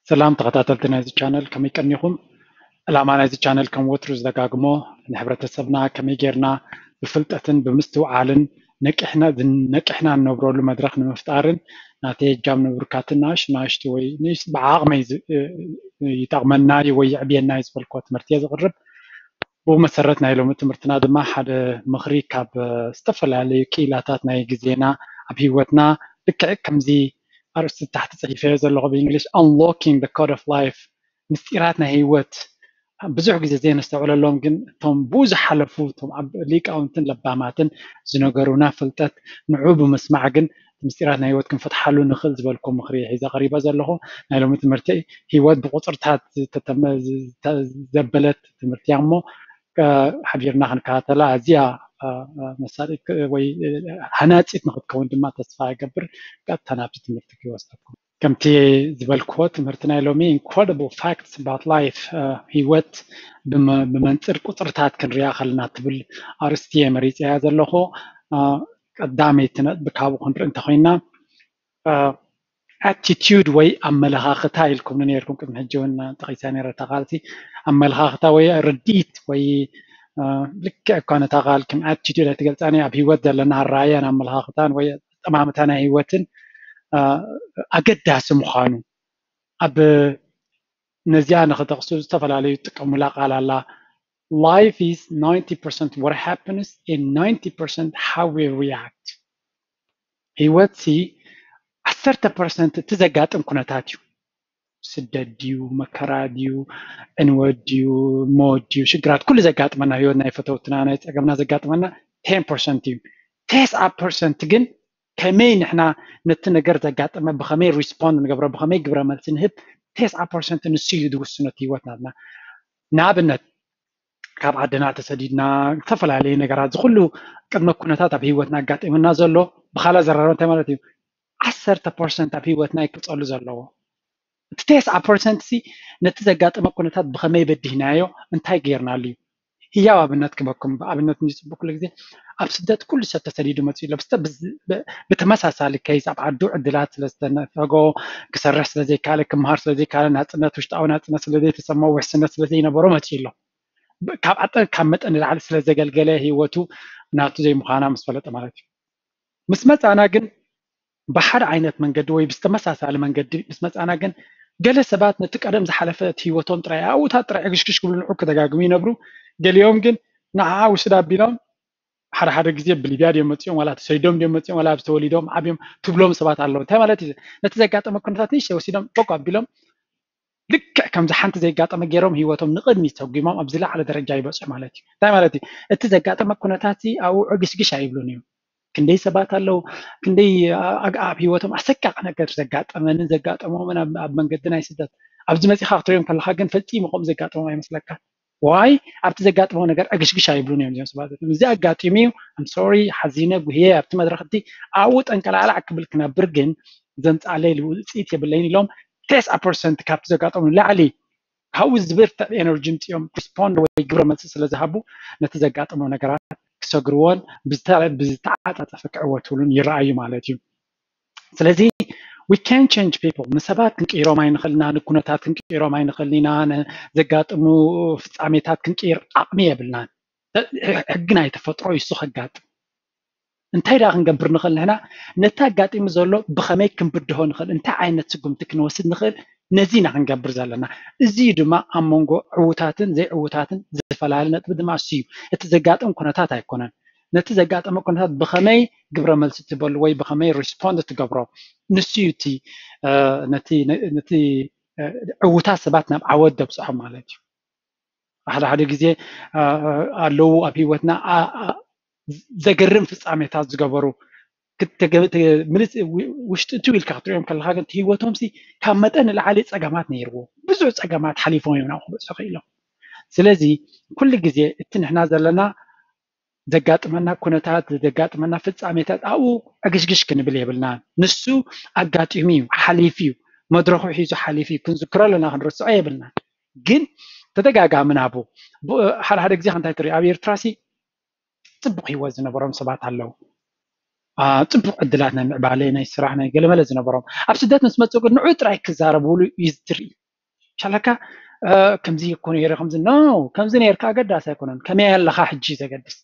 ሰላም ተኸታተልቲ ናይዚ ቻነል፣ ከመይ ቀኒኹም? ዕላማ ናይዚ ቻነል ከም ወትሩ ዝደጋግሞ ንሕብረተሰብና ከመይ ጌርና ብፍልጠትን ብምስትውዓልን ነቂሕና ነቂሕና እንነብረሉ መድረኽ ንምፍጣርን ናተይ እጃም ንብርካትን ንኣሽ ንኣሽቱ ወይ ንእሽ ብዓቕመይ ዝ- ይጠቕመና እዩ ወይ የዕብየና እዩ ዝበልክዎ ትምህርቲ እየ ዝቕርብ። ብኡ መሰረት ናይ ሎሚ ትምህርትና ድማ ሓደ ምኽሪ ካብ ዝተፈላለዩ ክኢላታት ናይ ግዜና ኣብ ህይወትና ልክዕ ከምዚ ኣርእስቲ ታሕቲ ጽሒፈዮ ዘለኹ ብእንግሊሽ Unlocking the Code of Life ምስጢራት ናይ ህይወት ብዙሕ ግዜ ዘይነስተውዕለሎም ግን እቶም ብኡ ዝሓለፉ እቶም ኣብ ሊቃውንትን ለባማትን ዝነገሩና ፍልጠት ንዑ ብምስማዕ ግን ምስጢራት ናይ ህይወት ክንፈትሓሉ ንኽእል ዝበልኩም ምኽሪ ሒዘ ቀሪበ ዘለኹ። ናይ ሎሚ ትምህርቲ ህይወት ብቁፅርታት ዝተተመ- ዝተ- ዘበለት ትምህርቲ እያ እሞ ሓቢርና ክንከታተላ ኣዝያ መሳጢት ወይ ሃናፂት ንክትከውን ድማ ተስፋ እገብር። ቀጥታ ናብቲ ትምህርቲ ክወስደኩም። ከምቲ ዝበልክዎ ትምህርቲ ናይ ሎሚ incredible facts about life ህይወት ብመንፅር ቁፅርታት ክንሪኣ ከለና ትብል ኣርእስቲ እየ መሪፀያ ዘለኹ። ቀዳመይቲ ነጥቢ ካብኡ ክንርኢ እንተኮይና attitude ወይ ኣመለኻኽታ ኢልኩም ነርኩም ቅድሚ ሕጂ እውን ጠቂሳ ነረ ተቃልሲ ኣመለኻኽታ ወይ ርዲት ወይ ልክዕ እኳ ነታ ቃል ከም attitude ኣይትገልፃን ኣብ ህይወት ዘለና ኣረኣያን ኣመለኻኽታን ወይ ጠማምታ ናይ ህይወትን ኣገዳሲ ምዃኑ ኣብ ነዚኣ ንክጠቅሱ ዝተፈላለዩ ዝጥቀሙላ ቃል ኣላ life is ninety percent what happens and ninety percent how we react ህይወት ሲ ዓሰርተ ፐርሰንት እቲ ዘጋጥም ኩነታት እዩ። ስደት ድዩ፣ መከራ ድዩ፣ ዕንወት ድዩ፣ ሞት ድዩ፣ ሽግራት ኩሉ ዘጋጥመና ህይወት ናይ ፈተውትና ናይ ፀገምና ዘጋጥመና ten percent እዩ። ተስዓ ፐርሰንት ግን ከመይ ንሕና ነቲ ነገር ዘጋጠመ ብኸመይ respond ንገብሮ ብኸመይ ግብረ መልሲ ንህብ ተስዓ ፐርሰንት ንሱ እዩ ዝውስኖ ህይወት ናትና። ንኣብነት ካብ ዓድና ተሰዲድና ዝተፈላለዩ ነገራት ዝኩሉ ቅድመ ኩነታት ኣብ ህይወትና ኣጋጢሙና ዘሎ ብካላ ዘራረብ እንታይ ማለት እዩ? ዓሰርተ ፐርሰንት ኣብ ህይወትና ይቅፀሉ ዘለዎ እቲ ተስዓ ፐርሰንት ሲ ነቲ ዘጋጠመ ኩነታት ብኸመይ በዲህናዮ እንታይ ገይርናሉ እዩ? ህያው ኣብነት ክበኩም ኣብነት ዝፅቡቅ ኩሉ ግዜ ኣብ ስደት ኩሉ ሰብ ተሰዲዱ መፅኡ ኣሎ ብተመሳሳሊ ከይስ ኣብ ዓዱ ዕድላት ስለዝተነፈጎ ክሰርሕ ስለዘይካለ ክምሃር ስለዘይካለ ናፅነት ውሽጣዊ ናፅነት ስለዘይተሰማው ውሕስነት ስለዘይነበሮ መፅኡ ኣሎ ካብ ዓጠን ካብ መጠን ንላዕሊ ስለዘገልገለ ህይወቱ ናቱ ዘይምዃና ምስ ፈለጠ ማለት እዩ ምስ መፃና ግን ብሓደ ዓይነት መንገዲ ወይ ብዝተመሳሳሊ መንገዲ ምስ መፃና ግን ገለ ሰባት ነቲ ቀደም ዝሓለፈ እቲ ህይወቶም ጥራይ ኣብኡታት ጥራይ ዕግሽግሽ ክብሉ ንዑ ክደጋግሙ ይነብሩ ገሊኦም ግን ንዓ ውስድ ኣቢሎም ሓደ ሓደ ግዜ ብሊብያ ድዮም መፅኦም ዋላ ተሰዲዶም ድዮም መፅኦም ዋላ ተወሊዶም ዓብዮም ትብሎም ሰባት ኣለዉ እንታይ ማለት እዩ ነቲ ዘጋጠመ ኩነታት ንእሽተይ ወሲዶም በቁ ኣቢሎም ልክዕ ከምዚ ሓንቲ ዘይጋጠመ ገይሮም ህይወቶም ንቕድሚት ሰጒሞም ኣብ ዝለዓለ ደረጃ ይበፅሑ ማለት እዩ እንታይ ማለት እዩ እቲ ዘጋጠመ ኩነታት ኣብኡ ዕግሽግሽ ኣይብሉን እዮም ክንደይ ሰባት ኣለዉ ክንደይ ኣብ ህይወቶም ኣሰቃቂ ነገር ዘጋጠመንን ዘጋጠሞምን ኣብ መንገዲ ናይ ስደት ኣብዚ መፂኻ ክትሪኦም ከለካ ግን ፈፂሙ ከምኡ ዘጋጠሞም ኣይመስለካ ዋይ ኣብቲ ዘጋጥሞ ነገር ዕግሽግሽ ኣይብሉን እዮም እዚኦም ሰባት እዚ ኣጋጢሙ እዩ I'm sorry ሓዚነ ጉህየ ኣብቲ መድረክ እቲ ኣብኡ ጠንቀላዕላዕ ክብል ክነብር ግን ዘምፃለይ ውፅኢት የብለይን ኢሎም ተስዓ ፐርሰንት ካብቲ ዘጋጠሙ ላዕሊ ካብኡ ዝብርትዕ ኤነርጂ ምፅኦም ሪስፖንድ ወይ ግብረ መልሲ ስለ ዝሃቡ ነቲ ዘጋጠሞ ነገራት ክሰግርዎን ብዝተዓፃፀፈ ክዕወትሉን ይረኣዩ ማለት እዩ ስለዚ we can change people ንሰባት ክንቅይሮም ኣይንኽእል ኢና ንኩነታት ክንቅይሮም ኣይንኽእል ኢና ዘጋጥሙ ፍፃሜታት ክንቅይር ዓቕሚ የብልናን ሕጊ ናይ ተፈጥሮ ይሱ ከጋጥም እንታይ ደኣ ክንገብር ንኽእል ንሕና ነቲ ኣጋጢሙ ዘሎ ብኸመይ ክንብድሆ ንኽእል እንታይ ዓይነት ስጉምቲ ክንወስድ ንኽእል ነዚ ኢና ክንገብር ዘለና እዚ ድማ ኣብ መንጎ ዕዉታትን ዘይዕዉታትን ዝፈላለ ነጥቢ ድማ እሱ እዩ እቲ ዘጋጥም ኩነታት ኣይኮነን ነቲ ዘጋጠመ ኩነታት ብኸመይ ግብረ መልሲ ትበሉ ወይ ብኸመይ ሪስፖንድ ትገብሮ ንሱ እዩ እቲ ነቲ ዕዉታት ሰባት ናብ ዓወት ደብፅሖም ማለት እዩ ሓደ ሓደ ግዜ ኣለዉ ኣብ ህይወትና ዘገርም ፍፃሜታት ዝገበሩ ምልእ ውሽጢ እትው ኢልካ ክትሪኦም ከለካ ግን ህይወቶም ሲ ካብ መጠን ንላዕሊ ፀገማት ነይርዎ ብዙሕ ፀገማት ሓሊፎም እዮም ናብ ክበፅሑ ክኢሎም ስለዚ ኩሉ ግዜ እቲ ንሕና ዘለና ዘጋጥመና ኩነታት ዘጋጥመና ፍፃሜታት ኣብኡ ዕግሽግሽ ክንብል የብልና ንሱ ኣጋጢሙ እዩ ሓሊፉ እዩ መድረኩ ሒዙ ሓሊፉ እዩ ክንዝክሮ ኣለና ክንርስዖ የብልና ግን ተደጋጋሚ ናቡ ሓደ ሓደ ግዜ ከንታይ ትሪኦ ኣብ ኤርትራ ሲ ፅቡቅ ህይወት ዝነበሮም ሰባት ኣለዉ አ፣ ጽቡቕ ዕድላት ናይ ምዕባለ፣ ናይ ስራሕ፣ ናይ ገለመለ ዝነበሮም፣ ኣብ ስደት ምስ መጹ ግን ንዑ ጥራይ ክዛረብሉ እዩ ዝትርኢ። ሻለካ፣ እ፣ ከምዚ እኮ ነይረ፣ ከምዚ፣ ኖ፣ ከምዚ ነይርካ ኣገዳሲ ኣይኮነን። ከመይ ኣለኻ ሕጂ ዘገድስ።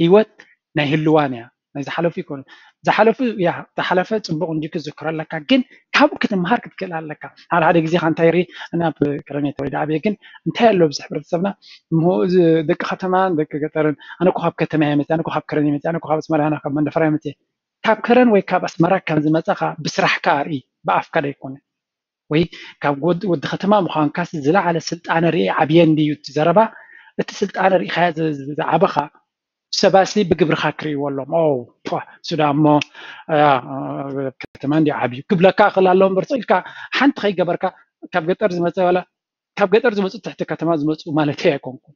ህይወት ናይ ህልዋን እያ። ናይ ዝሓለፉ ይኮኑ። ዝሓለፉ፣ ያ፣ ዝሓለፈ ጽቡቕ እንዲ ክዝክሮ ኣለካ፣ ግን ካብኡ ክትመሃር ክትክእል ኣለካ። ሓደ ሓደ ግዜ ከ እንታይ ርኢ፣ ናብ ከረን እየ ተወሊደ ዓብየ፣ ግን እንታይ ኣሎ ኣብዚ ሕብረተሰብና፣ እሞ እዚ ደቂ ከተማን ደቂ ገጠርን፣ ኣነ እኮ ካብ ከተማ እየ መፅእ፣ ኣነ እኮ ካብ ከረን እየ መፅእ፣ ኣነ እኮ ካብ ኣስመራ፣ ኣነ ካብ መንደፈራ እየ መፅእ። ካብ ከረን ወይ ካብ ኣስመራ ከም ዝመፀኻ ብስራሕካ ኣርኢ፣ ብኣፍካ ዶ ኣይኮነ። ወይ ካብ ወድ-፣ ወዲ ከተማ ምዃንካስ ዝለዓለ ስልጣነ ርኢ ዓብየ እንድዩ እቲ ዘረባ። እቲ ስልጣነ ርኢኻዮ ዝ-፣ ዝ-፣ ዝዓበኻ ሰባሲ ብግብርኻ ክርእይዎ ኣለዎም። ኦ፣ ፖ፣ እሱ ደኣ እሞ፣ አ፣ አ፣ ከተማ እንድዩ ዓብዩ ክብለካ ክእል ኣለዎ እምበር፣ ኢልካ ሓንቲ ከይገበርካ፣ ካብ ገጠር ዝመጸ ዋላ፣ ካብ ገጠር ዝመጹ ትሕቲ ከተማ ዝመጹ ማለተይ ኣይኮንኩን።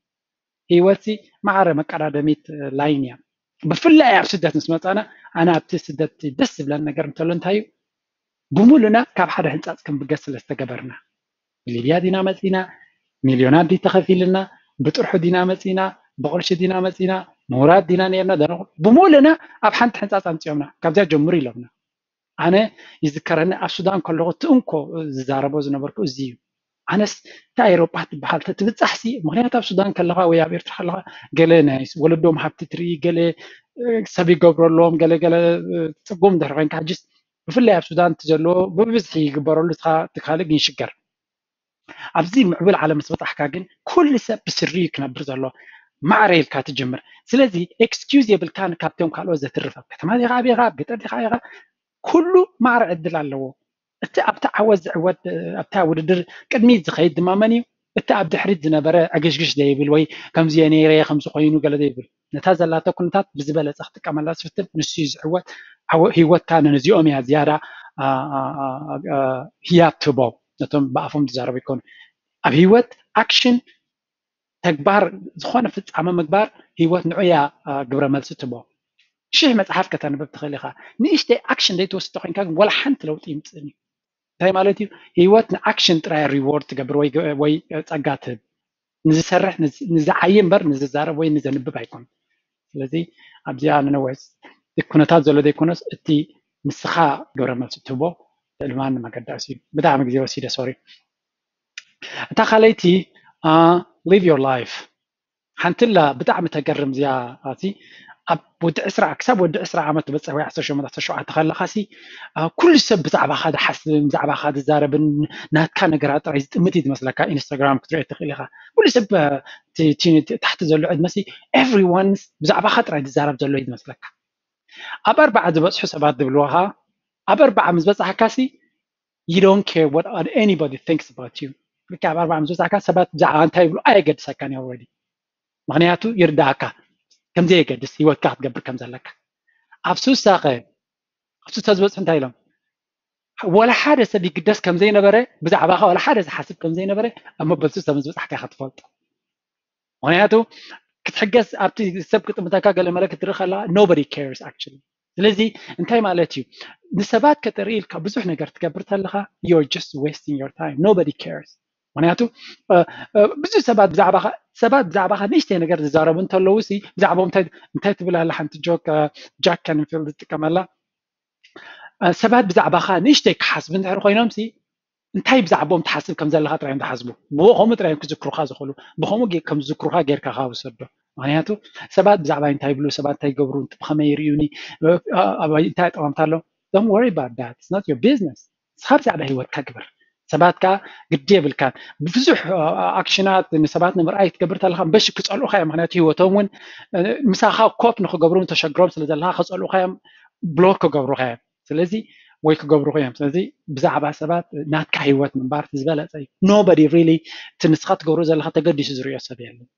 ህይወትሲ ማዕረ መቀዳደሚት ላይን እያ። ብፍላይ ኣብ ስደት ምስ መጻና፣ ኣነ ኣብቲ ስደት ደስ ዝብለኒ ነገር እንተሎ እንታይ እዩ? ብምሉእና ካብ ሓደ ሕንጻጽ ክንብገስ ስለ ዝተገበርና። ብሊብያ ዲና መጺና? ሚልዮናት ድዩ ተኸፊልና? ብጥርሑ ዲና መጺና? ብቕርሺ ዲና መጺና? ምሁራት ዲና ነርና? ደነ-፣ ብምሉእና ኣብ ሓንቲ ሕንጻጽ ኣምጺኦምና። ካብዚኣ ጀምሩ ኢሎምና። ኣነ ይዝከረኒ ኣብ ሱዳን ከለኹ እቲ እንኮ ዝዛረቦ ዝነበርኩ እዚ እዩ። ኣነስ እታ ኤውሮጳ ትበሃል ተትብጻሕሲ፣ ምኽንያቱ ኣብ ሱዳን ከለኻ ወይ ኣብ ኤርትራ ከለኻ ገለ ናይ ወለዶም ሃብቲ ትርኢ፣ ገለ፣ እ፣ ሰብ ይገብረሎም፣ ገለ ገለ፣ እ፣ ጽጉም እንድሕር ኮይንካ፣ ሕጅስ ብፍላይ ኣብ ሱዳን እቲ ዘለዎ ብብዝሒ ይግበረሉ፣ እቲ ካ-፣ እቲ ካልእ ግን ይሽገር። ኣብዚ ምዕቡል ዓለም ምስ በጻሕካ ግን ኩሉ ሰብ ብስሪ እዩ ክነብር ዘሎ። ማዕረ ኢልካ ትጅምር። ስለዚ ኤክስኪውዝ የብልካን ካብቶም ካልኦት ዘትርፍ። ኣብ ከተማ ዲኻ ዓቢኻ፣ ኣብ ገጠር ዲኻ ዓቢኻ፣ ኩሉ ማዕረ ዕድል ኣለዎ። እቲ ኣብቲ ዓወት ዝዕወት፣ ኣብታ ውድድር ቅድሚት ዝኸይድ ድማ መን እዩ? እቲ ኣብ ድሕሪት ዝነበረ ዕግሽግሽ ዘይብል ወይ ከምዚ እየ ነይረ፣ ከምዚ ኮይኑ ገለ ዘይብል። ነታ ዘላቶ ኩነታት ብዝበለጸ ክጥቀመላ ዝፍትን ንሱ እዩ ዝዕወት። ዓወ-፣ ህይወትካ ነዚኦም እያ ዝያዳ፣ አ፣ አ፣ አ፣ አ፣ ህያብ ትህቦም። ነቶም ብኣፎም ዝዛረቡ ይኮኑ። ኣብ ህይወት ኣክሽን፣ ተግባር፣ ዝኾነ ፍጻመ ምግባር ህይወት ንዑ እያ፣ አ፣ ግብረ መልሲ ትህቦ። ሽሕ መጽሓፍ ከተንብብ ትኽእል ኢኻ። ንእሽተይ ኣክሽን ዘይትወስድ ኮይንካ ግን ወላ ሓንቲ ለውጢ ይምጽእን እዩ። እንታይ ማለት እዩ? ህይወት ንኣክሽን ጥራይ ሪዎርድ ትገብር ወይ፣ ወይ ጸጋ ትህብ። ንዝሰርሕ፣ ንዝ-፣ ንዝዓይ እምበር ንዝዛረብ ወይ ንዘንብብ ኣይኮን። ስለዚ ኣብዚኣ ንነውሕ፣ እቲ ኩነታት ዘሎ ዘይኮነስ እቲ ንስኻ ግብረ መልሲ ትህቦ ልዕሊ ማንም ኣገዳሲ እዩ። ብጣዕሚ ግዜ ወሲደ፣ ሶሪ። እታ ካልኣይቲ፣ አ፣ ሊቭ ዮር ላይፍ። ሓንቲ ኣላ ብጣዕሚ ተገርም እዚኣ፣ ኣቲ ኣብ ወዲ ዕስራ፣ ክሳብ ወዲ ዕስራ ዓመት ትበጽሕ ወይ ዓሰርተ ሸሞንተ ዓሰርተ ሸውዓተ ከለኻሲ፣ አ፣ ኩሉ ሰብ ብዛዕባኻ ዝሓስብን ብዛዕባኻ ዝዛረብን ናትካ ነገራት ጥራይ ዝጥምት እዩ ዝመስለካ። ኢንስታግራም ክትሪኦ ትኽእል ኢኻ። ኩሉ ሰብ፣ አ፣ እቲ፣ እቲ፣ እቲ ታሕቲ ዘሎ ዕድመሲ ኤቭሪዋን ብዛዕባኻ ጥራይ ዝዛረብ ዘሎ እዩ ዝመስለካ። ኣብ ኣርባዓ ዝበጽሑ ሰባት ዝብልዎ ኸኣ፣ ኣብ ኣርባዓ ምስ በጻሕካሲ፣ you don't care what anybody thinks about you። ልክዕ ኣብ ኣርባዓ ምስ በጻሕካ ሰባት ብዛዕባ እንታይ ይብሉ ኣየገድሰካን እዩ already። ምኽንያቱ ይርዳእካ ከም ዘየገድስ ህይወትካ ክትገብር ከም ዘለካ። ኣብ ሱሳኸ፣ ኣብ ሱሳ ዝበጽሑ እንታይ ኢሎም? ወላ ሓደ ሰብ ይግደስ ከም ዘይነበረ፣ ብዛዕባኻ ወላ ሓደ ዝሓስብ ከም ዘይነበረ ኣብ መበል ሱሳ ምስ በጻሕካ ኢኻ ትፈልጦ። ምኽንያቱ ክትሕገዝ ኣብቲ ሰብ ክጥምተካ ገለ መለ ክትርኢ ከለኻ nobody cares actually። ስለዚ እንታይ ማለት እዩ? ንሰባት ከተርኢ ኢልካ ብዙሕ ነገር ትገብር ተለኻ you're just wasting your time, nobody cares። ምኽንያቱ፣ እ፣ እ፣ ብዙሕ ሰባት ብዛዕባኻ፣ ሰባት ብዛዕባኻ ንእሽተይ ነገር ዝዛረቡ እንተለዉ ሲ፣ ብዛዕባኦም እንታይ፣ እንታይ ትብል ኣላ ሓንቲ ጆክ፣ እ፣ ጃክ ካንፊልድ ዝጥቀመላ፣ እ፣ ሰባት ብዛዕባኻ ንእሽተይ ክሓስቡ እንድሕር ኮይኖም ሲ፣ እንታይ ብዛዕባኦም ትሓስብ ከም ዘለኻ ጥራይ እዮም ዝሓስቡ። ብኡ ከምኡ ጥራይ እዮም ክዝክሩኻ ዝኽእሉ። ብኸምኡ ጌ-፣ ከም ዝዝክሩኻ ጌርካ ኸኣ ውሰዶ። ምኽንያቱ ሰባት ብዛዕባይ እንታይ ይብሉ፣ ሰባት እንታይ ይገብሩ፣ ብኸመይ ይርእዩኒ፣ እ፣ እ፣ እንታይ ኣጠማምታ ኣሎ፣ don't worry about that, it's not your business። ንስኻ ብዛዕባ ህይወትካ ግበር። ሰባት ከኣ ግዲ የብልካን። ብብዙሕ፣ እ፣ ኣክሽናት ንሰባት ንምርኣይ ክትገብር ተለኻ፣ በሽ ክጸልኡኻ እዮም። ምኽንያቱ ህይወቶም እውን፣ እ፣ ምሳኻ ኮፕ ንኽገብሩ ተሸግሮም ስለ ዘለኻ፣ ክጸልኡኻ እዮም፣ ብሎክ ክገብሩኻ እዮም። ስለዚ ወይ ክገብሩኻ እዮም። ስለዚ ብዛዕባ ሰባት ናትካ ህይወት ምንባር ዝበለጸ እዩ። Nobody really እቲ ንስኻ ትገብሮ ዘለኻ ተገዲሱ ዝርእዮ ሰብ የለን።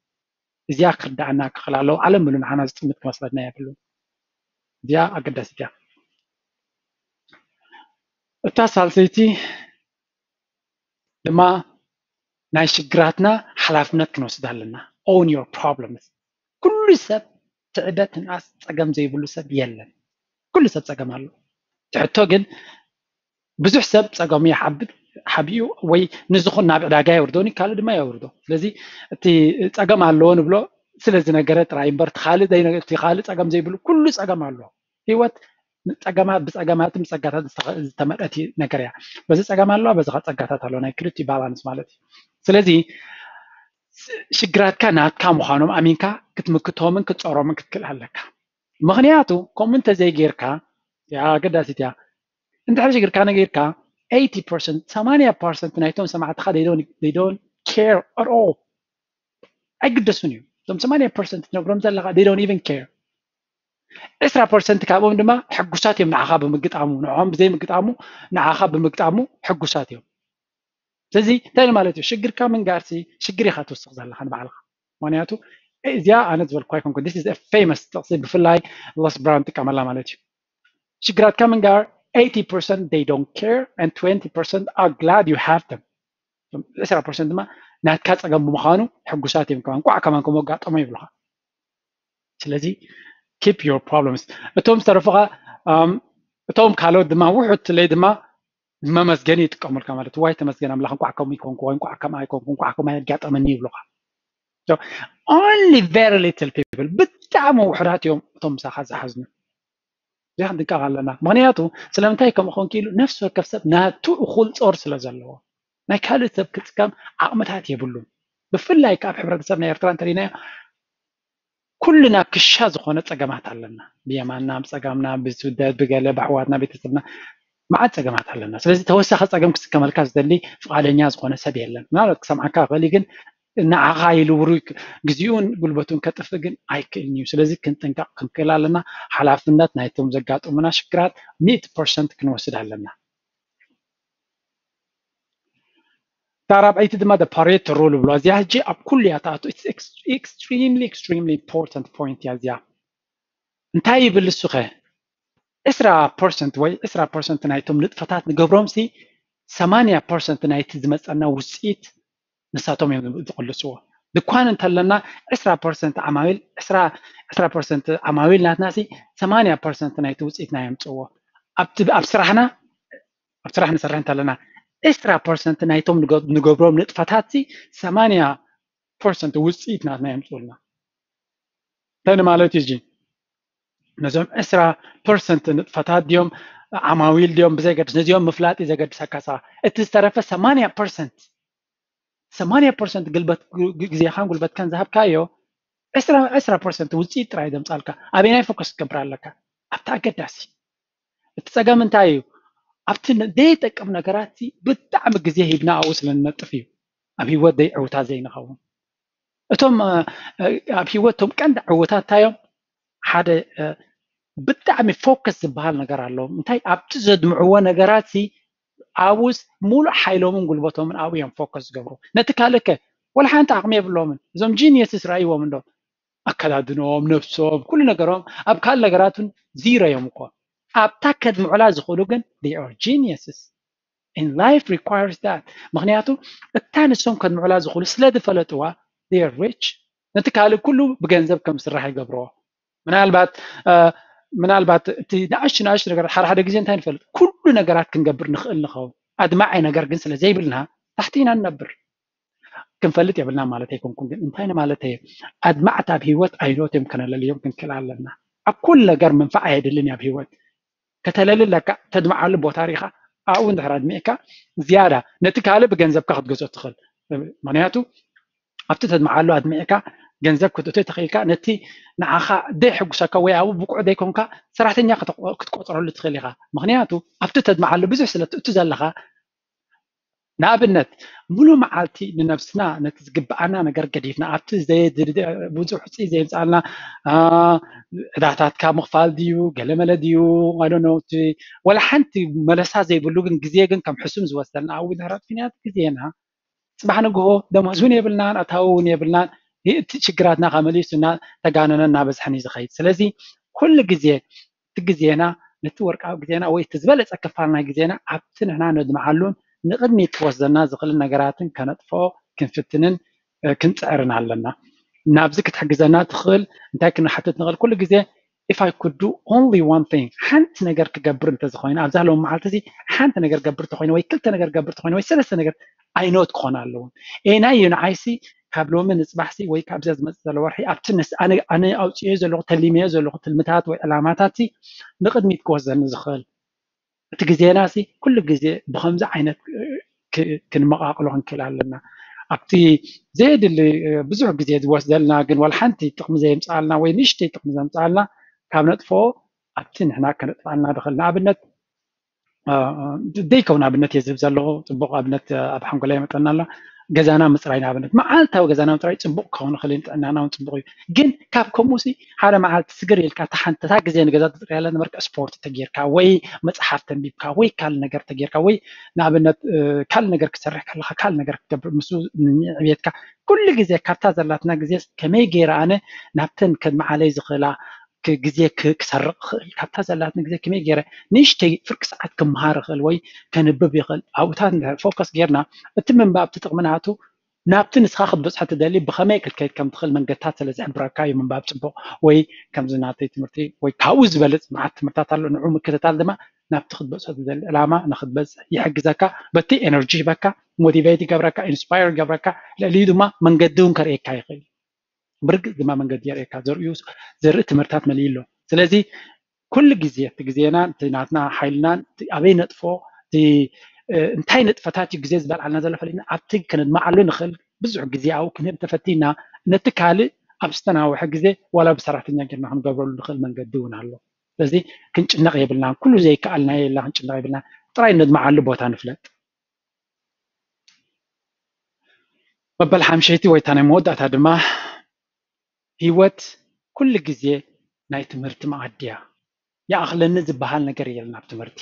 እዚኣ ክርዳኣና ክኽእል ኣለዎ። ዓለም ምሉ ንዓና ዝጥምት ክመስለና የብሉን። እዚኣ ኣገዳሲት እያ። እታ ሳልሰይቲ ድማ ናይ ሽግራትና ሓላፍነት ክንወስድ ኣለና። Own your problems። ኩሉ ሰብ ትዕበ ትንኣስ ጸገም ዘይብሉ ሰብ የለን። ኩሉ ሰብ ጸገም ኣለዎ። እቲ ሕቶ ግን ብዙሕ ሰብ ጸገሙ ይሓብእ፣ ሓቢኡ ወይ ንዝኹን ናብ ዕዳጋ የውርዶ፣ ካልእ ድማ የውርዶ። ስለዚ እቲ ጸገም ኣለዎ ንብሎ ስለ ዝነገረ ጥራይ እምበር፣ እቲ ካልእ ዘይነ-፣ እቲ ካልእ ጸገም ዘይብሉ ኩሉ ጸገም ኣለዎ። ህይወት ጸገማት ብጸገማትን ብጸጋታት ዝተመልአት ነገር እያ። በዚ ጸገም ኣለዋ፣ በዚ ጸጋታት ኣለዋ፣ ናይ ክልቲኡ ባላንስ ማለት እዩ። ስለዚ ሽግራትካ ናትካ ምዃኖም ኣሚንካ ክትምክቶምን ክትጸሮምን ክትክእል ኣለካ። ምኽንያቱ ከምኡ እንተዘይጌርካ፣ ያ ኣገዳሲት እያ፣ እንድሕር ሽግርካ ነጊርካ፣ eighty percent ሰማንያ percent ናይቶም ሰማዕትኻ they don't care at all፣ ኣይግደሱን እዩ። እቶም ሰማንያ percent ትነግሮም ዘለኻ they don't even care። ዕስራ percent ካብኦም ድማ ሕጉሳት እዮም ንዓኻ ብምግጣሙ፣ ንዕኦም ብዘይምግጣሙ ንዓኻ ብምግጣሙ ሕጉሳት እዮም። ስለዚ እንታይ ማለት እዩ? ሽግርካ ምንጋርሲ ሽግር ኢኻ ትውስኽ ዘለኻ ንባዕልኻ። ምክንያቱ እዚኣ ኣነ ዝበልኳ ኣይኮንኩ፣ this is a famous ጥቕሲ፣ ብፍላይ Les Brown ጥቀመላ ማለት እዩ። ሽግራትካ ምንጋር eighty percent they don't care and twenty percent are glad you have them። ዕስራ percent ድማ ናትካ ፀገም ብምዃኑ ሕጉሳት እዮም፣ ከማን ቋዕ ከማን ከም ኣጋጠሞ ይብሉኻ። ስለዚ keep your problems። እቶም ዝተረፉኻ እቶም ካልኦት ድማ ውሑድ ትለይ ድማ መመስገኒ ይጥቀሙልካ ማለት ዋይ ተመስገን ኣምላኽ እንቋዕ ከምኡ ይኮንኩ ወይ እንቋዕ ከምኣ ይኮንኩ እንቋዕ ከምኣ የጋጠመኒ ይብሉኻ። Only very little people፣ ብጣዕሚ ውሑዳት እዮም እቶም ምሳኻ ዝሓዝኑ። እዚኣ ክንጥንቀቕ ኣለና። ምኽንያቱ ስለምንታይ ከምኡ ኮንኪ ኢሉ ነፍሲ ወከፍ ሰብ ናቱ እኹል ጾር ስለ ዘለዎ ናይ ካልእ ሰብ ክጥቀም ዓቕምታት የብሉን። ብፍላይ ከኣ ኣብ ሕብረተሰብ ናይ ኤርትራ እንተሪናዮ ኩልና ክሻ ዝኾነ ጸገማት ኣለና። ብየማንና፣ ብጸጋምና፣ ብስደት፣ ብገለ፣ ብኣሕዋትና፣ ቤተሰብና መዓት ጸገማት ኣለና። ስለዚ ተወሳኺ ጸገም ክስከመልካ ዝደሊ ፍቓደኛ ዝኾነ ሰብ የለን። ምናልባት ክሰምዓካ ክኽእል እዩ፣ ግን ንዓኻ ኢሉ ውሩይ ግዜኡን ጉልበቱን ከጥፍእ ግን ኣይክእልን እዩ። ስለዚ ክንጥንቀቕ ክንክእል ኣለና። ሓላፍነት ናይቶም ዘጋጥሙና ሽግራት ሚእቲ ፐርሰንት ክንወስድ ኣለና። እታ ራብዐይቲ ድማ the Pareto rule ብሎ እዚኣ ሕጂ ኣብ ኩሉ እያ ትኣቱ። It's extremely extremely important point እያ እዚኣ። እንታይ ይብል እሱ ኸ? ዕስራ ፐርሰንት ወይ ዕስራ ፐርሰንት ናይቶም ንጥፈታት ንገብሮም ሲ ሰማንያ ፐርሰንት ናይቲ ዝመፀና ውፅኢት ንሳቶም እዮም ዝቕልስዎ። ድኳን እንተለና ዕስራ ፐርሰንት ዓማዊል ዕስራ ዕስራ ፐርሰንት ዓማዊል ናትና ሲ ሰማንያ ፐርሰንት ናይቲ ውፅኢትና የምፅዎ። ኣብቲ ኣብ ስራሕና ኣብ ስራሕ ንሰርሕ እንተለና ዕስራ ፐርሰንት ናይቶም ንገ- ንገብሮም ንጥፈታት ሲ ሰማንያ ፐርሰንት ውፅኢት ናትና የምፅኡልና። እንታይ ንማለት እዩ እዚ? ነዞም ዕስራ ፐርሰንት ንጥፈታት ድዮም ዓማዊል ድዮም ብዘይገድስ ነዚኦም ምፍላጥ እዩ ዘገድሰካ። ሰ እቲ ዝተረፈ ሰማንያ ፐርሰንት ሰማንያ ፐርሰንት ግልበት ግዜኻን ጉልበትካን ዝሃብካዮ ዕስራ ዕስራ ፐርሰንት ውፅኢት ጥራይ ዘምፃልካ ኣበይናይ ፎከስ ክትገብር ኣለካ? ኣብቲ ኣገዳሲ። እቲ ፀገም እንታይ እዩ? ኣብቲ ዘይጠቅም ነገራት ብጣዕሚ ግዜ ሂብና ኣብኡ ስለ ንነጥፍ እዩ ኣብ ሂወት ዘይዕውታት ዘይንኸውን። እቶም ኣብ ሂወት እቶም ቀንዲ ዕውታት እንታይ እዮም? ሓደ ብጣዕሚ ፎከስ ዝበሃል ነገር ኣለዎም። እንታይ ኣብቲ ዘድምዕዎ ነገራት ኣብኡስ ሙሉእ ሓይሎምን ጉልበቶምን ኣብኡ እዮም ፎከስ ዝገብሩ። ነቲ ካልእ ከ ወላ ሓንቲ ዓቕሚ የብሎምን። እዞም ጂኒየስስ ረኣይዎም እንዶ ኣከዳድኖም፣ ነብሶም፣ ኩሉ ነገሮም ኣብ ካልእ ነገራት እውን ዚሮ እዮም እኮ። ኣብታ ከድምዑላ ዝኽእሉ ግን they are geniuses and life requires that። ምክንያቱ እታ ንሶም ከድምዑላ ዝኽእሉ ስለ ዝፈለጥዋ they are rich። ነቲ ካልእ ኩሉ ብገንዘብ ከም ዝስራሕ ይገብርዎ። ምናልባት ምናልባት እቲ ንኣሽቱ ንኣሽቱ ነገራት ሓደ ሓደ ግዜ እንታይ ንፈልጥ ኩሉ ነገራት ክንገብር ንኽእል ንኸውን። ኣድማዒ ነገር ግን ስለ ዘይብልና ታሕቲ ኢና ንነብር። ክንፈልጥ የብልና ማለት ኣይኮንኩን፣ ግን እንታይ ንማለት እየ ኣድማዕቲ ኣብ ሂወት ኣይኖት እዮም ከነለልዮም ክንክእል ኣለና። ኣብ ኩሉ ነገር ምንፋዕ ኣየድልን እዩ ኣብ ሂወት። ከተለሊ ኣለካ፣ ተድምዓሉ ቦታ ሪኢኻ ኣብኡ እንድሕር ኣድሚዕካ ዝያዳ ነቲ ካልእ ብገንዘብካ ክትገዝኦ ትኽእል። ምክንያቱ ኣብቲ ተድምዓሉ ኣድሚዕካ ገንዘብ ክትእቶ ተኽኢልካ ነቲ ንዓኻ ደይ ሕጉሰካ ወይ ኣብኡ ብቁዕ ደይ ኮንካ ሰራሕተኛ ክትቆፅረሉ ትኽእል ኢኻ። ምክንያቱ ኣብቲ ተድምዓሉ ብዙሕ ስለ ትእቱ ዘለኻ ንኣብነት ሙሉ መዓልቲ ንነብስና ነቲ ዝግብኣና ነገር ገዲፍና ኣብቲ ብዙሕ ውፅኢት ዘየምፃልና ዕዳታትካ ምኽፋል ድዩ ገለመለ ድዩ ወላ ሓንቲ መለሳ ዘይብሉ ግን ግዜ ግን ከም ሕሱም ዝወስደልና ኣብኡ ድሕረት ምክንያት ግዜና ፅባሕ ንግሆ ደሞዝ እውን የብልናን ኣታዊ እውን የብልናን። እቲ ሽግራትና ከመሊሱ እናተጋነነ እናበዝሐን እዩ ዝኸይድ። ስለዚ ኩሉ ግዜ እቲ ግዜና ነቲ ወርቃዊ ግዜና ወይ እቲ ዝበለፀ ክፋል ናይ ግዜና ኣብቲ ንሕና ነድምዓሉን ንቕድሚት ክወስደና ዝኽእልን ነገራትን ከነጥፍኦ ክንፍትንን ክንፅዕርን ኣለና። ናብዚ ክትሕግዘና ትኽእል እንታይ ክንሓትት ንኽእል? ኩሉ ግዜ if I could do only one thing ሓንቲ ነገር ክገብር እንተዝኮይነ ኣብዛ ሎም መዓልቲ እዚ ሓንቲ ነገር ገብር ተኮይነ ወይ ክልተ ነገር ገብር ተኮይነ ወይ ሰለስተ ነገር ኣይኖት ክኾን ኣለውን። ኤናይ እዩ ንዓይሲ ካብ ሎሚ ንፅባሕሲ ወይ ካብዚኣ ዝመፅእ ዘሎ ወርሒ ኣብቲ ኣነ ኣውፅዮ ዘለኹ ተሊመዮ ዘለኹ ትልምታት ወይ ዕላማታት ንቅድሚት ክወስደኒ ዝኽእል እቲ ግዜና ሲ ኩሉ ግዜ ብከምዚ ዓይነት ክንመቃቅሎ ክንክእል ኣለና። ኣብቲ ዘየድሊ ብዙሕ ግዜ ዝወስደልና ግን ዋላ ሓንቲ ጥቅሚ ዘየምፅኣልና ወይ ንእሽተይ ጥቅሚ ዘምፅኣልና ካብ ነጥፍኦ ኣብቲ ንሕና ከነጥፍኣልና ንኽእል ንኣብነት ዘይከውን ኣብነት እየ ዝህብ ዘለኹ። ፅቡቅ ኣብነት ኣብ ሓንጎላይ መጠና ኣላ። ገዛና ምፅራይ ንኣብነት መዓልታዊ ገዛና ምፅራይ ፅቡቅ ክኸውን ይኽእል ጥዕናና እውን ፅቡቅ እዩ። ግን ካብ ከምኡ ሲ ሓደ መዓልቲ ስግር ኢልካ እታ ሓንቲ እታ ግዜ ንገዛ ትፅርያላ ነበርካ ስፖርት ተጌርካ ወይ መፅሓፍ ተንቢብካ ወይ ካል ነገር ተጌርካ ወይ ንኣብነት ካል ነገር ክሰርሕ ከለካ ካል ነገር ክትገብር ምስ ዕብየትካ ኩሉ ግዜ ካብታ ዘላትና ግዜ ከመይ ገይረ ኣነ ናብተን ከድመዓለይ ዝኽእላ ግዜ ክሰርቕ ክእል ካብታ ዘላትኒ ግዜ ከመይ ገይረ ንእሽተይ ፍርቂ ሰዓት ክመሃር ይኽእል ወይ ከንብብ ይኽእል ኣብኡታት ፎከስ ጌርና እቲ ምንባብ ትጥቕሚ ናቱ ናብቲ ንስኻ ክትበፅሖ ትደሊ ብኸመይ ክትከይድ ከም ትኽእል መንገድታት ስለ ዝሕብረካ እዩ ምንባብ ፅቡቕ ወይ ከምዚ ናተይ ትምህርቲ ወይ ካብኡ ዝበልፅ መዓት ትምህርታት ኣሎ ንዑ ምክትታል ድማ ናብቲ ክትበፅሖ ትደሊ ዕላማ ንክትበፅሕ ይሕግዘካ በቲ ኤነርጂ ሂበካ ሞቲቬት ይገብረካ ኢንስፓየር ይገብረካ ልዕሊኡ ድማ መንገዲ እውን ከርእየካ ይኽእል ብርግፅ ድማ መንገዲ የርእየካ ዘርእዩ ዘርኢ ትምህርታት መሊኡ ኣሎ ስለዚ ኩሉ ግዜ እቲ ግዜና እቲ ናትና ሓይልናን ኣበይ ነጥፎ እንታይ ንጥፈታት እዩ ግዜ ዝበልዓልና ዘሎ ፈሊጥና ኣብቲ ክነድመዓሉ ንኽእል ብዙሕ ግዜ ኣብኡ ክንህብ ተፈቲና ነቲ ካልእ ኣብ ዝተናውሐ ግዜ ዋላ ብሰራሕተኛ ጌርና ክንገብረሉ ንኽእል መንገዲ እውን ኣሎ ስለዚ ክንጭነቕ የብልናን ኩሉ ዘይከኣልናዮ የላ ክንጭነቕ የብልና ጥራይ ነድመዓሉ ቦታ ንፍለጥ መበል ሓምሸይቲ ወይ እታ ናይ መወዳእታ ድማ ህይወት ኩሉ ግዜ ናይ ትምህርቲ መኣዲ እያ። ይኣኽለኒ ዝበሃል ነገር የለን ኣብ ትምህርቲ።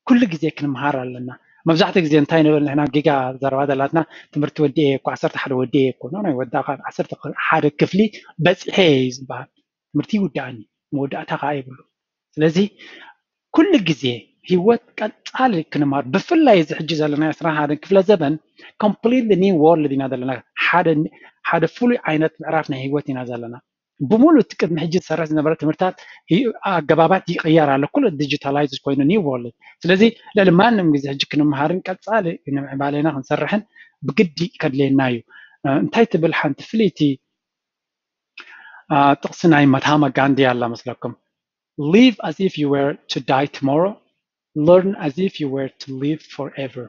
ኩሉ ግዜ ክንምሃር ኣለና። መብዛሕትኡ ግዜ እንታይ ንብል ንሕና ጌጋ ዘረባ ዘላትና ትምህርቲ ወዲኤ እየ እኮ ዓሰርተ ሓደ ወዲኤ እየ እኮ ኖ ናይ ወዳእካ ዓሰርተ ሓደ ክፍሊ በፂሐ እየ እዩ ዝበሃል። ትምህርቲ ይውዳእኒ መወዳእታ ከዓ የብሉ። ስለዚ ኩሉ ግዜ ህይወት ቀፃሊ ክንምሃር ብፍላይ እዚ ሕጂ ዘለና ዕስራን ሓደን ክፍለ ዘበን completely new world ኢና ዘለና ሓደ ፍሉይ ዓይነት ምዕራፍ ናይ ህይወት ኢና ዘለና ብሙሉ እቲ ቅድሚ ሕጂ ዝሰርሕ ዝነበረ ትምህርታት ኣገባባት ይቅየር ኣሎ ኩሉ digitalize ኮይኑ new world ስለዚ ልዕሊ ማንም ግዜ ሕጂ ክንምሃርን ቀፃሊ ንምዕባሌና ክንሰርሕን ብግዲ ከድልየና እዩ እንታይ ትብል ሓንቲ ፍልይቲ ጥቕሲ ናይ መትሃማ ጋንዲ ኣላ መስለኩም live as if you were to die tomorrow learn as if you were to live forever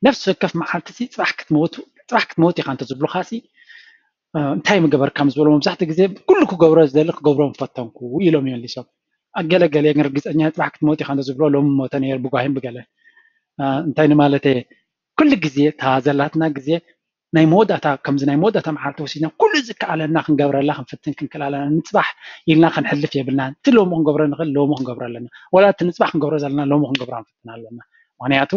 ነፍሲ ወከፍ መዓልቲ ሲ ፅባሕ ክትመውት ፅባሕ ክትመውት ኢኻ እንተ ዝብሉኻ ሲ እንታይ ምገበርካ ምስ ዝበሎ መብዛሕትኡ ግዜ ኩሉ ክገብሮ ዝደሊ ክገብሮ ምፈተንኩ ኢሎም ይመሊሶም ኣገለገለ ግን ርግፀኛ ፅባሕ ክትመውት ኢኻ እንተ ዝብሎ ሎም ሞተ ነይር ብጓሂም ብገለ እንታይ ንማለተ ኩሉ ግዜ እታ ዘላትና ግዜ ናይ መወዳእታ ከምዚ ናይ መወዳእታ መዓልቲ ወሲድና ኩሉ ዝከኣለና ክንገብረላ ክንፍትን ክንክእል ኣለና ንፅባሕ ኢልና ክንሕልፍ የብልናን እቲ ሎሚ ክንገብሮ ንኽእል ሎሚ ክንገብሮ ኣለና ወላ እቲ ንፅባሕ ክንገብሮ ዘለና ሎሚ ክንገብሮ ክንፍትን ኣለና ምክንያቱ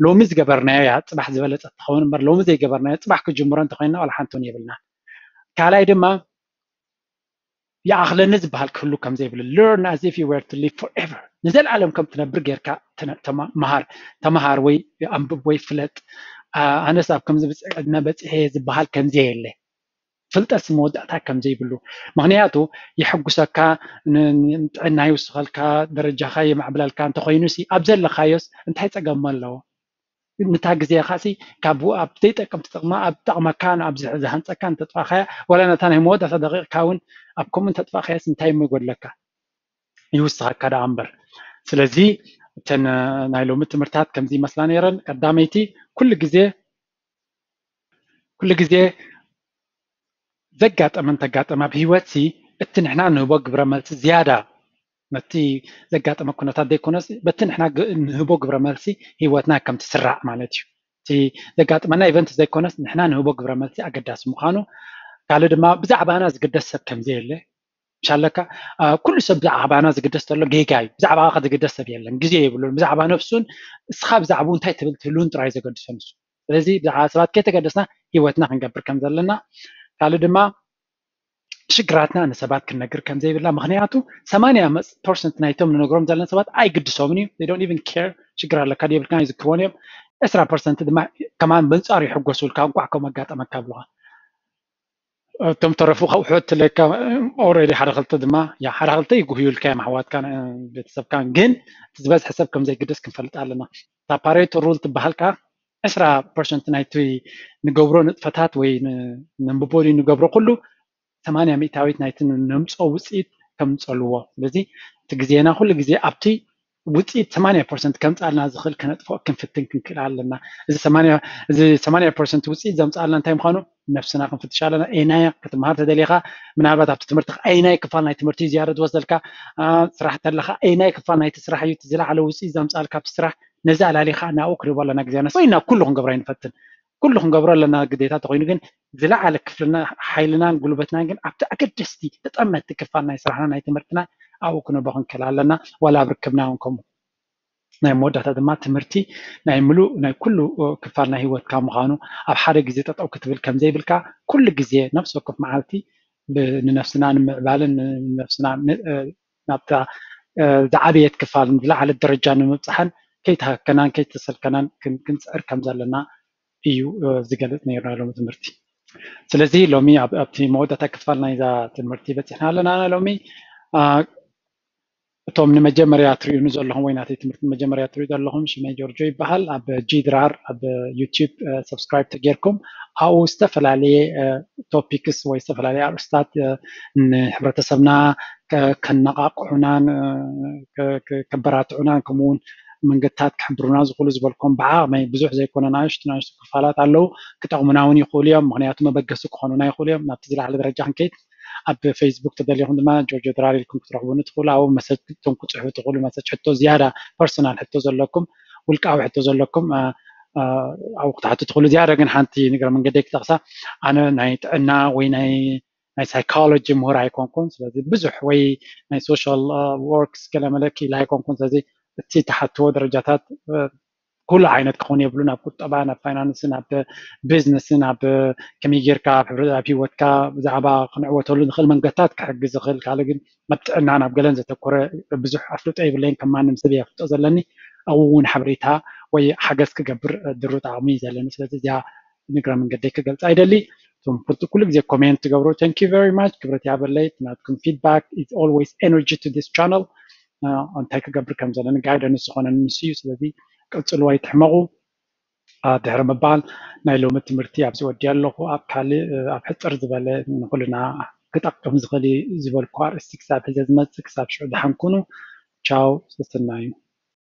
ሎሚ ዝገበርናዮ እያ ፅባሕ ዝበለፀት ትኸውን እምበር ሎሚ ዘይገበርናዮ ፅባሕ ክጅምሮ እንተኮይንና ዋላ ሓንቲ እውን የብልና ካልኣይ ድማ ይኣኽለኒ ዝበሃል ክህሉ ከም ዘይብሉ learn as if you were to live forever ንዘለኣለም ከም ትነብር ጌርካ መሃር ተመሃር ወይ ኣንብብ ወይ ፍለጥ ኣነስ ኣብ ከምዚ ዕድመ በፂሐ ዝበሃል ከምዚ የለ ፍልጠት መወዳእታ ከም ዘይብሉ ምክንያቱ የሐጉሰካ ጥዕና ይውስኸልካ ደረጃኻ የማዕብለልካ እንተኮይኑ ሲ ኣብ ዘለካዮስ እንታይ ፀገም ኣለዎ ንታ ግዜኻሲ ካብ ኣብ ዘይጠቅም ትጥቕማ ኣብ ጠቕመካ ኣብ ዝሃንፀካ እንተጥፋእካያ ዋላ ነታ ናይ መወዳእታ ደቂቕካ እውን ኣብ ከምኡ እንተጥፋእካያስ እንታይ እሞ ይጎድለካ ይውስኸካ ደኣ እምበር ስለዚ እተን ናይ ሎሚ ትምህርታት ከምዚ ይመስላ ነይረን ቀዳመይቲ ኩሉ ግዜ ኩሉ ግዜ ዘጋጠመ እንተጋጠመ ኣብ ህይወትሲ እቲ ንሕና ንህቦ ግብረ መልሲ ዝያዳ ነቲ ዘጋጠመ ኩነታት ዘይኮነስ በቲ ንሕና ንህቦ ግብረ መልሲ ህይወትና ከም ትስራዕ ማለት እዩ። እቲ ዘጋጥመና ኢቨንት ዘይኮነስ ንሕና ንህቦ ግብረ መልሲ ኣገዳሲ ምዃኑ ካልእ ድማ ብዛዕባና ዝግደስ ሰብ ከም ዘየለ ምሻለካ ኩሉ ሰብ ብዛዕባና ዝግደስ ተሎ ጌጋ እዩ። ብዛዕባኻ ዝግደስ ሰብ የለን፣ ግዜ የብሉን። ብዛዕባ ነፍሱን እስኻ ብዛዕባኡ እንታይ ትብል ትህልውን ጥራይ ዘገድሶ ንሱ። ስለዚ ብዛዕባ ሰባት ከይተገደስና ህይወትና ክንገብር ከም ዘለና ካልእ ድማ ሽግራትና ንሰባት ክንነግር ከም ዘይብልና ምክንያቱ ሰማንያ ፐርሰንት ናይቶም ንነግሮም ዘለና ሰባት ኣይግድሶምን እዩ። They don't even care ሽግር ኣለካ ድየብልካ ይዝክርዎን እዮም። ዕስራ ፐርሰንት ድማ ከማን በንፃሩ ይሕጎሱልካ እንኳዕ ከም ኣጋጠመካ ብልካ እቶም ተረፉ ካብ ሕወት ትለካ ኦረዲ ሓደ ክልተ ድማ ያ ሓደ ክልተ ይጉህዩልካ እዮም ኣሕዋትካን ቤተሰብካን ግን እቲ ዝበዝሐ ሰብ ከም ዘይግደስ ክንፈልጥ ኣለና። እታ ፓሬቶ ሩል ትበሃል ከዓ ዕስራ ፐርሰንት ናይቲ ንገብሮ ንጥፈታት ወይ ነንብቦ ንገብሮ ኩሉ ሰማንያ ሚእታዊት ናይቲ ነምፅኦ ውፅኢት ከምፀልዎ። ስለዚ እቲ ግዜና ኩሉ ግዜ ኣብቲ ውፅኢት ሰማንያ ፐርሰንት ከምፃልና ዝኽእል ከነጥፍኦ ክንፍትን ክንክእል ኣለና። እዚ ሰማንያ ፐርሰንት ውፅኢት ዘምፃልና እንታይ ምዃኑ ነፍስና ክንፍትሽ ኣለና። ኤናያ ክትምሃር ተደሊኻ ምናልባት ኣብቲ ትምህርቲ ኣይናይ ክፋል ናይ ትምህርቲ ዝያዳ ዝወሰድካ ስራሕ ተለካ ኣይናይ ክፋል ናይቲ ስራሕ እዩ ዝለዓለ ውፅኢት ዘምፃልካ ኣብቲ ስራሕ ነዚ ኣላሊኻ ናብኡ ክርቦ ኣለና ግዜና ኮይና ኩሉ ክንገብሮ ኣይንፈትን ኩሉ ክንገብሮ ኣለና ግዴታ ተኮይኑ ግን ዝለዓለ ክፍልና ሓይልናን ጉልበትናን ግን ኣብቲ ኣገደስቲ ተጠመቲ ክፋል ናይ ስራሕና ናይ ትምህርትና ኣብኡ ክንቦ ክንክእል ኣለና ዋላ ኣብ ርክብና እውን ከምኡ ናይ መወዳእታ ድማ ትምህርቲ ናይ ምሉእ ናይ ኩሉ ክፋል ናይ ህይወትካ ምዃኑ ኣብ ሓደ ግዜ ጠጠው ክትብል ከምዘይብልካ ኩሉ ግዜ ነፍሲ ወከፍ መዓልቲ ንነፍስና ንምዕባልን ንነፍስና ናብታ ዝዓበየት ክፋል ዝለዓለት ደረጃ ንምብፅሓን ከይተሃከናን ከይተሰልከናን ክንፅዕር ከም ዘለና እዩ ዝገልፅ ነይሩ ናይ ሎሚ ትምህርቲ። ስለዚ ሎሚ ኣብቲ መወዳእታ ክፋል ናይዛ ትምህርቲ በፂሕና ኣለና ሎሚ እቶም ንመጀመርያ ትሪኡኒ ዘለኹም ወይ ናተይ ትምህርቲ ንመጀመርያ ትሪኡ ዘለኹም ሽመይ ጆርጆ ይበሃል ኣብ ጂ ድራር ኣብ ዩቲብ ሰብስክራይብ ተጌርኩም ኣብኡ ዝተፈላለየ ቶፒክስ ወይ ዝተፈላለየ ኣርእስታት ንሕብረተሰብና ከነቃቅሑናን ከበራትዑናን ከምኡውን መንገድታት ክሕብሩና ዝኽእሉ ዝበልኩም ብዓቕመይ ብዙሕ ዘይኮነ ናሽቱ ናሽቱ ክፋላት ኣለዉ ክጠቕሙና እውን ይኽእሉ እዮም ምክንያቱ መበገሲ ክኾኑና ይኽእሉ እዮም ናብቲ ዝለዓለ ደረጃ ክንከይድ ኣብ ፌስቡክ ተደሊኹም ድማ ጆርጆ ድራር ኢልኩም ክትረኽቡኒ ትኽእሉ ኣብኡ መሰጅ ክትፅሕፉ ትኽእሉ መሰጅ ሕቶ ዝያዳ ፐርሰናል ሕቶ ዘለኩም ውልቃዊ ሕቶ ዘለኩም ኣብኡ ክትሓቱ ትኽእሉ ዝያዳ ግን ሓንቲ ንግረ መንገደይ ክጠቕሳ ኣነ ናይ ጥዕና ወይ ናይ ናይ ሳይኮሎጂ ምሁር ኣይኮንኩን ስለዚ ብዙሕ ወይ ናይ ሶሻል ወርክስ ገለመለ ክኢላ ኣይኮንኩን ስለዚ እቲ ተሓትዎ ደረጃታት ኩሉ ዓይነት ክኸውን የብሉን ኣብ ቁጠባን ኣብ ፋይናንስን ኣብ ቢዝነስን ኣብ ከመይ ጌርካ ኣብ ህይወትካ ብዛዕባ ክንዕወተሉ ንኽእል መንገድታት ክሕግዝ ዝኽእል ካልእ ግን ኣብ ጥዕናን ኣብ ገለን ዘተኮረ ብዙሕ ኣፍልጦ የብለይን ከም ማንም ሰብ የፍልጦ ዘለኒ ኣብኡ እውን ሓበሬታ ወይ ሓገዝ ክገብር ድሩት ዓቕሚ እዩ ዘለኒ ስለዚ እዚኣ ንግረ መንገደይ ክገልፃ ይደሊ እቶም ፍልጡ ኩሉ ግዜ ኮሜንት ትገብሩ thank you very much ክብረት ያበለይ ናትኩም feedback is always energy to this channel እንታይ ክገብር ከም ዘለኒ ጋይደንስ ዝኾነኒ ንሱ እዩ ስለዚ ቀፅልዎ ኣይትሕመቑ ድሕሪ ምባል ናይ ሎሚ ትምህርቲ ኣብዚ ወዲያ ኣለኹ ኣብ ካልእ ኣብ ሕፅር ዝበለ ንኩልና ክጠቅም ዝኽእል ዝበልኩ ኣርእስቲ ክሳብ ሕዘ ዝመፅእ ክሳብ ሽዑ ደሓን ኩኑ ቻው ሰሰናዩ